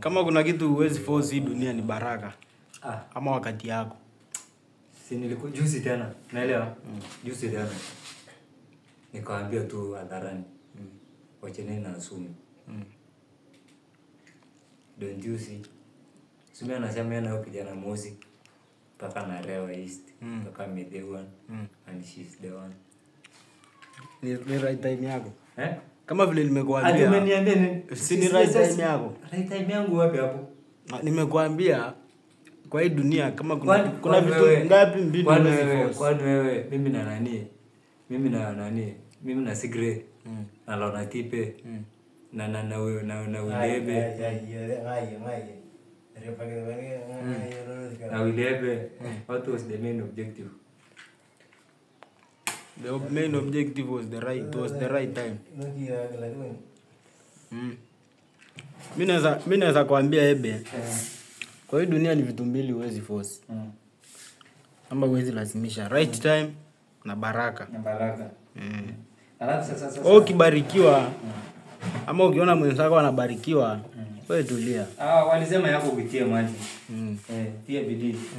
Kama kuna kitu huwezi force hii dunia ni baraka. Ama wakati yako. Si nilikuwa juzi tena, naelewa? Juzi tena. Nikaambia tu hadharani. Wachaneni na Sumi. Don juzi. Sumi anasema yeye na kijana mweusi mpaka Narewa East, mpaka Midhewan, and she's the one. Ni right time yako. Eh? Kama vile nimekuambia. Ati umeniambia nini? Si ni right time yako. Right time yangu wapi hapo? Nimekuambia kwa hii dunia kama kuna vitu ngapi mbili huwezi force. Kwani wewe mimi na nani? Mimi na nani? Mimi na Sigre. Na Lona Tipe. Na na na na na Wilebe. Na Wilebe. What was the main objective? The main objective was the right, was the right time. Mimi naweza kuambia Ebe. Kwa hii dunia ni vitu mbili huwezi force. Ama huwezi lazimisha. Right time na baraka. Na baraka. Alafu sasa ukibarikiwa ama ukiona mwenzako anabarikiwa, wewe tulia. Walisema yako kutia maji. Tia bidii.